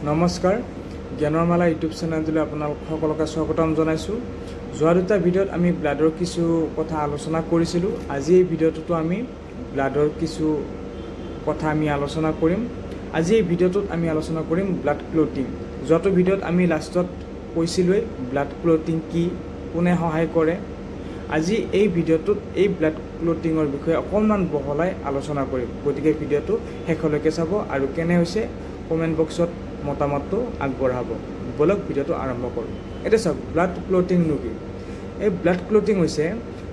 নমস্কাৰ, জ্ঞানৰ মালা ইউটিউব চেনেলটোলৈ আপোনালোক সকলোকে স্বাগতম জনাইছোঁ। যোৱা দুটা ভিডিঅ'ত আমি ব্লাডৰ কিছু কথা আলোচনা কৰিছিলোঁ। আজি এই ভিডিঅ'টোতো আমি ব্লাডৰ কিছু কথা আমি আলোচনা কৰিম। আজি এই ভিডিঅ'টোত আমি আলোচনা কৰিম ব্লাড ক্লটিং। যোৱাটো ভিডিঅ'ত আমি লাষ্টত কৈছিলোঁৱেই ব্লাড ক্লটিং কি, কোনে সহায় কৰে। আজি এই ভিডিঅ'টোত এই ব্লাড ক্লটিঙৰ বিষয়ে অকণমান বহলাই আলোচনা কৰিম। গতিকে ভিডিঅ'টো শেষলৈকে চাব আৰু কেনে হৈছে কমেণ্ট বক্সত মতামতটো আগবঢ়াব। ব'লক ভিডিঅ'টো আৰম্ভ কৰোঁ। এতিয়া চাওক, ব্লাড ক্লটিংনো কি? এই ব্লাড ক্লটিং হৈছে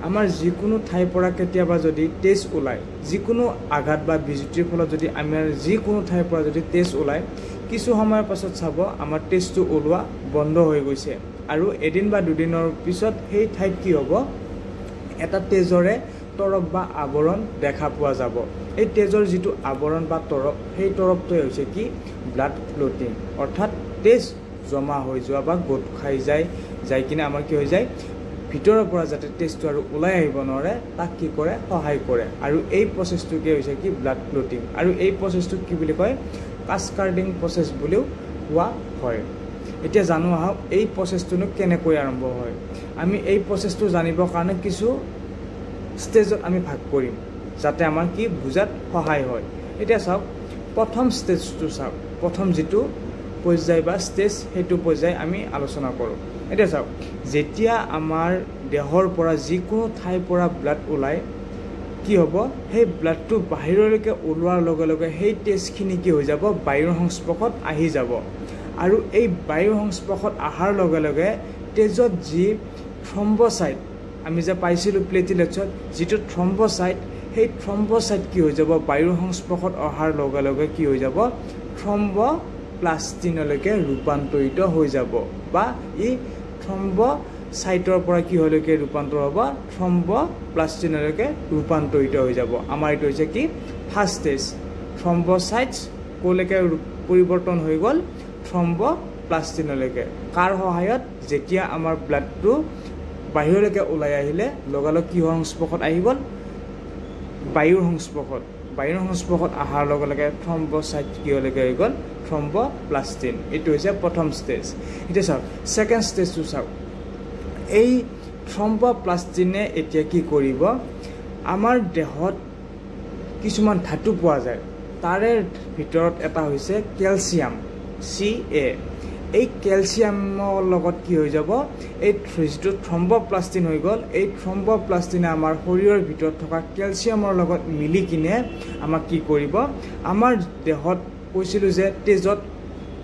আমাৰ যিকোনো ঠাইৰ পৰা কেতিয়াবা যদি তেজ ওলায়, যিকোনো আঘাত বা বিজুতিৰ ফলত যদি আমাৰ যিকোনো ঠাইৰ পৰা যদি তেজ ওলায়, কিছু সময়ৰ পাছত চাব আমাৰ তেজটো ওলোৱা বন্ধ হৈ গৈছে আৰু এদিন বা দুদিনৰ পিছত সেই ঠাইত কি হ'ব, এটা তেজৰে তৰপ বা আৱৰণ দেখা পোৱা যাব। এই তেজৰ যিটো আৱৰণ বা তৰপ, সেই তৰপটোৱে হৈছে কি ব্লাড ক্লটিং, অৰ্থাৎ তেজ জমা হৈ যোৱা বা গোট খাই যায়, যাই কিনে আমাৰ কি হৈ যায়, ভিতৰৰ পৰা যাতে তেজটো আৰু ওলাই আহিব নোৱাৰে তাক কি কৰে, সহায় কৰে। আৰু এই প্ৰচেছটোকে হৈছে কি ব্লাড ক্লটিং। আৰু এই প্ৰচেছটোক কি বুলি কয়, কাছকাৰ্ডিং প্ৰচেছ বুলিও কোৱা হয়। এতিয়া জানো আহক এই প্ৰচেছটোনো কেনেকৈ আৰম্ভ হয়। আমি এই প্ৰচেছটো জানিবৰ কাৰণে কিছু ষ্টেজত আমি ভাগ কৰিম, যাতে আমাৰ কি বুজাত সহায় হয়। এতিয়া চাওক, প্ৰথম ষ্টেজটো চাওক, প্ৰথম যিটো পৰ্যায় বা ষ্টেজ, সেইটো পৰ্যায় আমি আলোচনা কৰোঁ। এতিয়া চাওক, যেতিয়া আমাৰ দেহৰ পৰা যিকোনো ঠাইৰ পৰা ব্লাড ওলায়, কি হ'ব, সেই ব্লাডটো বাহিৰলৈকে ওলোৱাৰ লগে লগে সেই তেজখিনি কি হৈ যাব, বায়ুৰ সংস্পৰ্শত আহি যাব। আৰু এই বায়ুৰ সংস্পৰ্শত অহাৰ লগে লগে তেজত যি থ্ৰম্বচাইট আমি যে পাইছিলোঁ প্লেটিলেটছত, যিটো থ্ৰম্বচাইট, সেই থ্ৰম্বচাইট কি হৈ যাব, বায়ুৰ সংস্পৰ্শত অহাৰ লগে লগে কি হৈ যাব, থ্ৰম্বপ্লাষ্টিনলৈকে ৰূপান্তৰিত হৈ যাব, বা ই থ্ৰম্বচাইটৰ পৰা কিহলৈকে ৰূপান্তৰ হ'ব, থ্ৰম্বপ্লাষ্টিনলৈকে ৰূপান্তৰিত হৈ যাব। আমাৰ এইটো হৈছে কি ফাৰ্ষ্ট ষ্টেজ। থ্ৰম্বচাইটছ ক'লৈকে পৰিৱৰ্তন হৈ গ'ল, থ্ৰম্বপ্লাষ্টিনলৈকে। কাৰ সহায়ত? যেতিয়া আমাৰ ব্লাডটো বাহিৰলৈকে ওলাই আহিলে লগালগ কিহৰ সংস্পৰ্শত আহি গ'ল, বায়ুৰ সংস্পৰ্শত। বায়ুৰ সংস্পৰ্শত অহাৰ লগে লগে থ্ৰম্বচাইট কিহলৈকে হৈ গ'ল, থ্ৰম্বপ্লাষ্টিন। এইটো হৈছে প্ৰথম ষ্টেজ। এতিয়া চাওক ছেকেণ্ড ষ্টেজটো চাওক। এই থ্ৰম্বপ্লাষ্টিনে এতিয়া কি কৰিব, আমাৰ দেহত কিছুমান ধাতু পোৱা যায়, তাৰে ভিতৰত এটা হৈছে কেলছিয়াম, CA। এই কেলছিয়ামৰ লগত কি হৈ যাব, এই যিটো থ্ৰম্বপ্লাষ্টিন হৈ গ'ল, এই থ্ৰম্বপ্লাষ্টিনে আমাৰ শৰীৰৰ ভিতৰত থকা কেলছিয়ামৰ লগত মিলি কিনে আমাক কি কৰিব, আমাৰ দেহত কৈছিলোঁ যে তেজত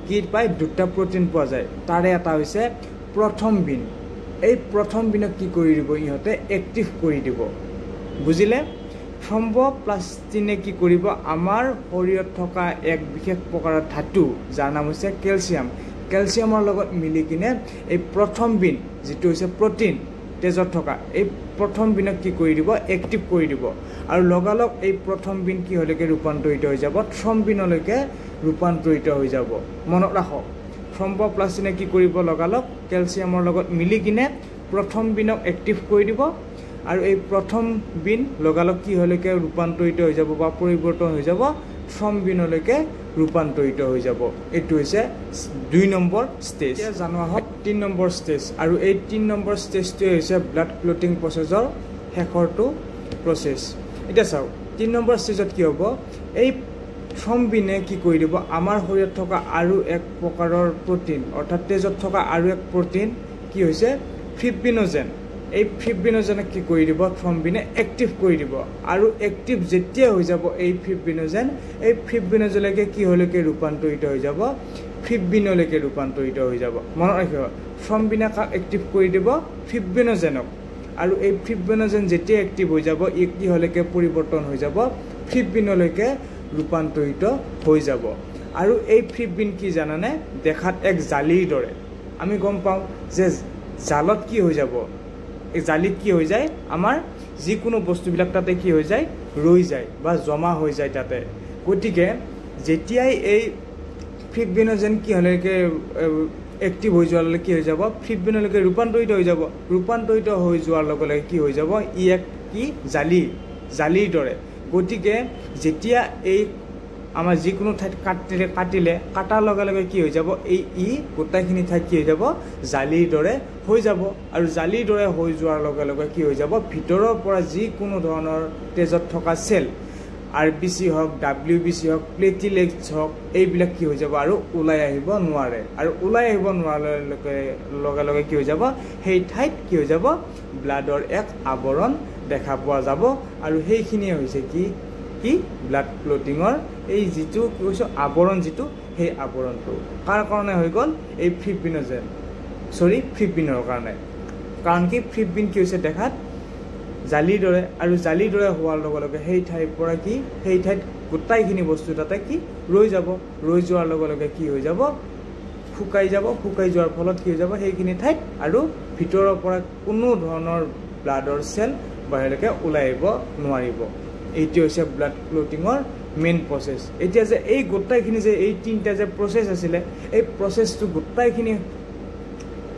কি পায়, দুটা প্ৰটিন পোৱা যায়, তাৰে এটা হৈছে প্ৰথমবিন। এই প্ৰথমবিনক কি কৰি দিব, ইহঁতে এক্টিভ কৰি দিব। বুজিলে? থ্ৰম্বপ্লাষ্টিনে কি কৰিব, আমাৰ শৰীৰত থকা এক বিশেষ প্ৰকাৰৰ ধাতু যাৰ নাম হৈছে কেলছিয়াম, কেলছিয়ামৰ লগত মিলি কিনে এই প্ৰথমবিন যিটো হৈছে প্ৰটিন তেজত থকা, এই প্ৰথমবিনক কি কৰি দিব, এক্টিভ কৰি দিব। আৰু লগালগ এই প্ৰথমবিন কিহলৈকে ৰূপান্তৰিত হৈ যাব, থ্ৰম্বিনলৈকে ৰূপান্তৰিত হৈ যাব। মনত ৰাখক, থ্ৰম্বপ্লাষ্টিনে কি কৰিব, লগালগ কেলছিয়ামৰ লগত মিলি কিনে প্ৰথমবিনক এক্টিভ কৰি দিব। আৰু এই প্ৰথমবিন লগালগ কিহলৈকে ৰূপান্তৰিত হৈ যাব বা পৰিৱৰ্তন হৈ যাব, থ্ৰম্বিনলৈকে ৰূপান্তৰিত হৈ যাব। এইটো হৈছে 2 নম্বৰ ষ্টেজ। এতিয়া জানো আহক 3 নম্বৰ ষ্টেজ। আৰু এই 3 নম্বৰ ষ্টেজটোৱে হৈছে ব্লাড ক্লটিং প্ৰচেছৰ শেষৰটো প্ৰচেছ। এতিয়া চাওক 3 নম্বৰ ষ্টেজত কি হ'ব, এই থ্ৰম্বিনে কি কৰি দিব, আমাৰ শৰীৰত থকা আৰু এক প্ৰকাৰৰ প্ৰটিন, অৰ্থাৎ তেজত থকা আৰু এক প্ৰটিন কি হৈছে, ফিব্ৰিনোজেন। এই ফিব্ৰিনোজেনক কি কৰি দিব, থ্ৰম্বিনে এক্টিভ কৰি দিব। আৰু এক্টিভ যেতিয়া হৈ যাব এই ফিব্ৰিনোজেন, এই ফিব্ৰিনোজেনলৈকে কিহলৈকে ৰূপান্তৰিত হৈ যাব, ফিব্ৰিনলৈকে ৰূপান্তৰিত হৈ যাব। মনত ৰাখিব, থ্ৰম্বিনে কাক এক্টিভ কৰি দিব, ফিব্ৰিনোজেনক। আৰু এই ফিব্ৰিনোজেন যেতিয়া এক্টিভ হৈ যাব, ই কিহলৈকে পৰিৱৰ্তন হৈ যাব, ফিব্ৰিনলৈকে ৰূপান্তৰিত হৈ যাব। আৰু এই ফিব্ৰিন কি জানানে, দেখাত এক জালিৰ দৰে। আমি গম পাওঁ যে জালত কি হৈ যাব, এই জালিত কি হৈ যায়, আমাৰ যিকোনো বস্তুবিলাক তাতে কি হৈ যায়, ৰৈ যায় বা জমা হৈ যায় তাতে। গতিকে যেতিয়াই এই ফিব্ৰিনোজেন কিহলৈকে এক্টিভ হৈ যোৱাৰ লগে কি হৈ যাব, ফিব্ৰিনলৈকে ৰূপান্তৰিত হৈ যাব। ৰূপান্তৰিত হৈ যোৱাৰ লগে লগে কি হৈ যাব, ই এক কি জালি, জালিৰ দৰে। গতিকে যেতিয়া এই আমাৰ যিকোনো ঠাইত কাটিলে কাটাৰ লগে লগে কি হৈ যাব, এই ই গোটেইখিনি ঠাইত কি হৈ যাব, জালিৰ দৰে হৈ যাব। আৰু জালিৰ দৰে হৈ যোৱাৰ লগে লগে কি হৈ যাব, ভিতৰৰ পৰা যিকোনো ধৰণৰ তেজত থকা চেল, আৰ বি চি হওক, ডাব্লিউ বি চি হওক, প্লেটিলেটছ হওক, এইবিলাক কি হৈ যাব আৰু ওলাই আহিব নোৱাৰে। আৰু ওলাই আহিব নোৱাৰাৰ লগে লগে কি হৈ যাব, সেই ঠাইত কি হৈ যাব, ব্লাডৰ এক আৱৰণ দেখা পোৱা যাব। আৰু সেইখিনিয়ে হৈছে কি কি ব্লাড ক্লটিঙৰ এই যিটো কি কৈছোঁ আৱৰণ, যিটো সেই আৱৰণটো কাৰ কাৰণে হৈ গ'ল, এই ফিব্ৰিনোজেন, চৰি ফিব্ৰিনৰ কাৰণে। কাৰণ কি ফিব্ৰিন কি হৈছে দেখাত জালিৰ দৰে, আৰু জালিৰ দৰে হোৱাৰ লগে লগে সেই ঠাইৰ পৰা কি, সেই ঠাইত গোটেইখিনি বস্তু তাতে কি ৰৈ যাব। ৰৈ যোৱাৰ লগে লগে কি হৈ যাব, শুকাই যাব। শুকাই যোৱাৰ ফলত কি হৈ যাব, সেইখিনি ঠাইত আৰু ভিতৰৰ পৰা কোনো ধৰণৰ ব্লাডৰ চেল বাহিৰলৈকে ওলাই আহিব নোৱাৰিব। এইটো হৈছে ব্লাড ক্লটিঙৰ মেইন প্ৰচেছ। এতিয়া যে এই গোটেইখিনি যে এই তিনিটা যে প্ৰচেছ আছিলে, এই প্ৰচেছটো গোটেইখিনি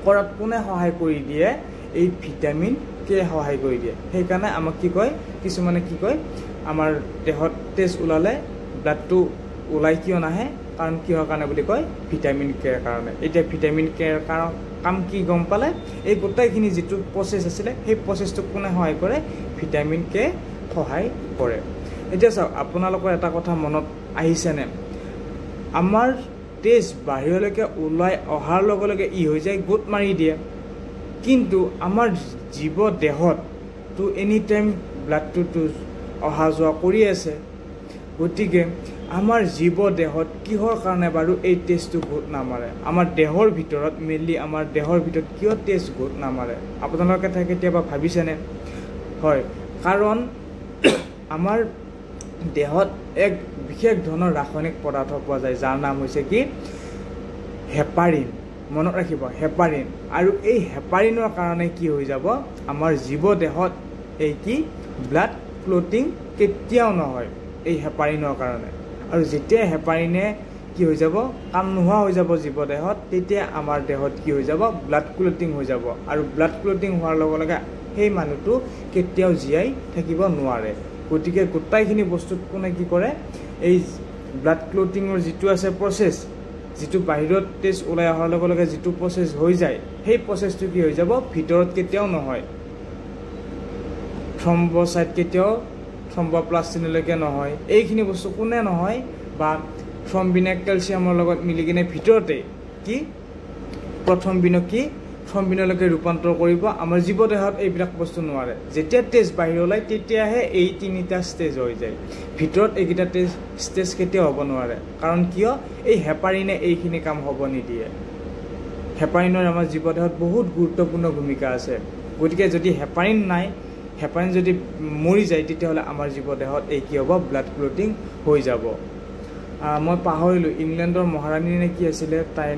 কৰাত কোনে সহায় কৰি দিয়ে, এই ভিটামিন কে সহায় কৰি দিয়ে। সেইকাৰণে আমাক কি কয়, কিছুমানে কি কয়, আমাৰ দেহত তেজ ওলালে ব্লাডটো ওলাই কিয় নাহে, কাৰণ কিহৰ কাৰণে বুলি কয়, ভিটামিন কেৰ কাৰণে। এতিয়া ভিটামিন কেৰ কাৰণ কাম কি গম পালে, এই গোটেইখিনি যিটো প্ৰচেছ আছিলে সেই প্ৰচেছটোক কোনে সহায় কৰে, ভিটামিন কে সহায় কৰে। এতিয়া চাওক, আপোনালোকৰ এটা কথা মনত আহিছেনে, আমাৰ তেজ বাহিৰলৈকে ওলাই অহাৰ লগে লগে ই হৈ যায়, গোট মাৰি দিয়ে। কিন্তু আমাৰ জীৱ দেহততো এনি টাইম ব্লাডটোতো অহা যোৱা কৰি আছে। গতিকে আমাৰ জীৱ দেহত কিহৰ কাৰণে বাৰু এই তেজটো গোট নামাৰে, আমাৰ দেহৰ ভিতৰত মেইনলি আমাৰ দেহৰ ভিতৰত কিয় তেজ গোট নামাৰে, আপোনালোকে কেতিয়াবা ভাবিছেনে? হয়, কাৰণ আমাৰ দেহত এক বিশেষ ধৰণৰ ৰাসায়নিক পদাৰ্থ পোৱা যায়, যাৰ নাম হৈছে কি, হেপাৰিন। মনত ৰাখিব, হেপাৰিন। আৰু এই হেপাৰিনৰ কাৰণে কি হৈ যাব, আমাৰ জীৱ দেহত এই কি ব্লাড ক্লটিং কেতিয়াও নহয় এই হেপাৰিনৰ কাৰণে। আৰু যেতিয়া হেপাৰিনে কি হৈ যাব, কাম নোহোৱা হৈ যাব জীৱ দেহত, তেতিয়া আমাৰ দেহত কি হৈ যাব, ব্লাড ক্লটিং হৈ যাব। আৰু ব্লাড ক্লটিং হোৱাৰ লগে লগে সেই মানুহটো কেতিয়াও জীয়াই থাকিব নোৱাৰে। গতিকে গোটেইখিনি বস্তুত কোনে কি কৰে, এই ব্লাড ক্লটিঙৰ যিটো আছে প্ৰচেছ, যিটো বাহিৰত তেজ ওলাই অহাৰ লগে লগে যিটো প্ৰচেছ হৈ যায়, সেই প্ৰচেছটো কি হৈ যাব, ভিতৰত কেতিয়াও নহয়। থ্ৰম্বচাইট কেতিয়াও থ্ৰম্বপ্লাষ্টিনলৈকে নহয়। এইখিনি বস্তু কোনে নহয়, বা থ্ৰম্বিনে কেলছিয়ামৰ লগত মিলি কিনে ভিতৰতে কি প্ৰথম্বিনক কি থ্ৰম্বিনলৈকে ৰূপান্তৰ কৰিব। আমাৰ জীৱদেহত এইবিলাক বস্তু নোৱাৰে। যেতিয়া তেজ বাহিৰ ওলায় তেতিয়াহে এই তিনিটা ষ্টেজ হৈ যায়। ভিতৰত এইকেইটা ষ্টেজ কেতিয়াও হ'ব নোৱাৰে। কাৰণ কিয়, এই হেপাৰিনে এইখিনি কাম হ'ব নিদিয়ে। হেপাৰিনৰ আমাৰ জীৱদেহত বহুত গুৰুত্বপূৰ্ণ ভূমিকা আছে। গতিকে যদি হেপাৰিন নাই, হেপাৰিন যদি মৰি যায়, তেতিয়াহ'লে আমাৰ জীৱদেহত এই কি হ'ব, ব্লাড ক্লটিং হৈ যাব। মই পাহৰিলোঁ, ইংলেণ্ডৰ মহাৰাণী নে কি আছিলে তাই,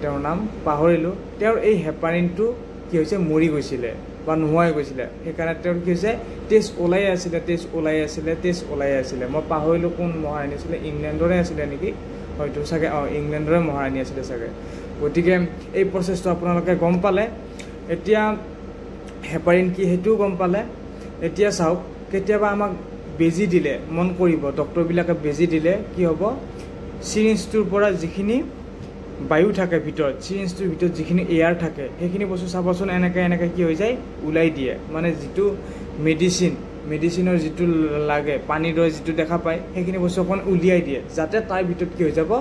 তেওঁৰ নাম পাহৰিলোঁ। তেওঁৰ এই হেপাৰিনটো কি হৈছে, মৰি গৈছিলে বা নোহোৱা হৈ গৈছিলে। সেইকাৰণে তেওঁৰ কি হৈছে, তেজ ওলাই আছিলে, তেজ ওলাই আছিলে, তেজ ওলাই আছিলে। মই পাহৰিলোঁ কোন মহাৰাণী আছিলে, ইংলেণ্ডৰে আছিলে নেকি, হয়তো চাগে, অঁ ইংলেণ্ডৰে মহাৰাণী আছিলে চাগে। গতিকে এই প্ৰচেছটো আপোনালোকে গম পালে। এতিয়া হেপাৰিন কি সেইটোও গম পালে। এতিয়া চাওক, কেতিয়াবা আমাক বেজী দিলে, মন কৰিব, ডক্টৰবিলাকে বেজী দিলে কি হ'ব, চিৰিঞ্জটোৰ পৰা যিখিনি বায়ু থাকে ভিতৰত, চিৰিঞ্জটোৰ ভিতৰত যিখিনি এয়াৰ থাকে, সেইখিনি বস্তু চাবচোন এনেকৈ এনেকৈ কি হৈ যায়, ওলাই দিয়ে। মানে যিটো মেডিচিনৰ যিটো লাগে, পানীৰ দৰে যিটো দেখা পায়, সেইখিনি বস্তু অকণ উলিয়াই দিয়ে, যাতে তাৰ ভিতৰত কি হৈ যাব,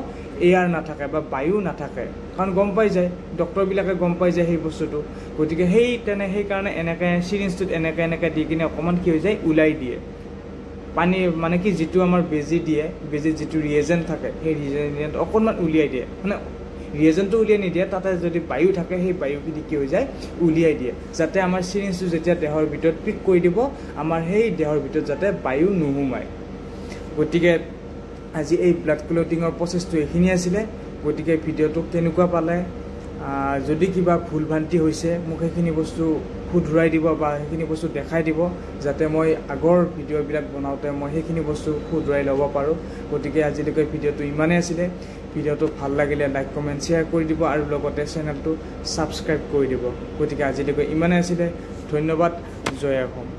এয়াৰ নাথাকে বা বায়ু নাথাকে। কাৰণ গম পাই যায়, ডক্টৰবিলাকে গম পাই যায় সেই বস্তুটো। গতিকে সেইকাৰণে এনেকৈ চিৰিঞ্জটোত এনেকৈ এনেকৈ দি কিনে অকণমান কি হৈ যায়, ওলাই দিয়ে পানী, মানে কি যিটো আমাৰ বেজী দিয়ে, বেজীত যিটো ৰিয়েজেণ্ট থাকে, সেই ৰিয়েজেণ্ট অকণমান উলিয়াই দিয়ে। মানে ৰিয়েজেণ্টটো উলিয়াই নিদিয়ে, তাতে যদি বায়ু থাকে সেই বায়ুখিনি কি হৈ যায়, উলিয়াই দিয়ে, যাতে আমাৰ চিৰিঞ্জটো যেতিয়া দেহৰ ভিতৰত পিক কৰি দিব, আমাৰ সেই দেহৰ ভিতৰত যাতে বায়ু নোসোমায়। গতিকে আজি এই ব্লাড ক্লটিঙৰ প্ৰচেছটো এইখিনি আছিলে। গতিকে ভিডিঅ'টো কেনেকুৱা পালে, যদি কিবা ভুল ভ্ৰান্তি হৈছে মোক সেইখিনি বস্তু শুধৰাই দিব বা সেইখিনি বস্তু দেখাই দিব, যাতে মই আগৰ ভিডিঅ'বিলাক বনাওঁতে মই সেইখিনি বস্তু শুধৰাই ল'ব পাৰোঁ। গতিকে আজিলৈকে ভিডিঅ'টো ইমানেই আছিলে। ভিডিঅ'টো ভাল লাগিলে লাইক, কমেণ্ট, শ্বেয়াৰ কৰি দিব আৰু লগতে চেনেলটো ছাবস্ক্ৰাইব কৰি দিব। গতিকে আজিলৈকে ইমানেই আছিলে। ধন্যবাদ। জয় অসম।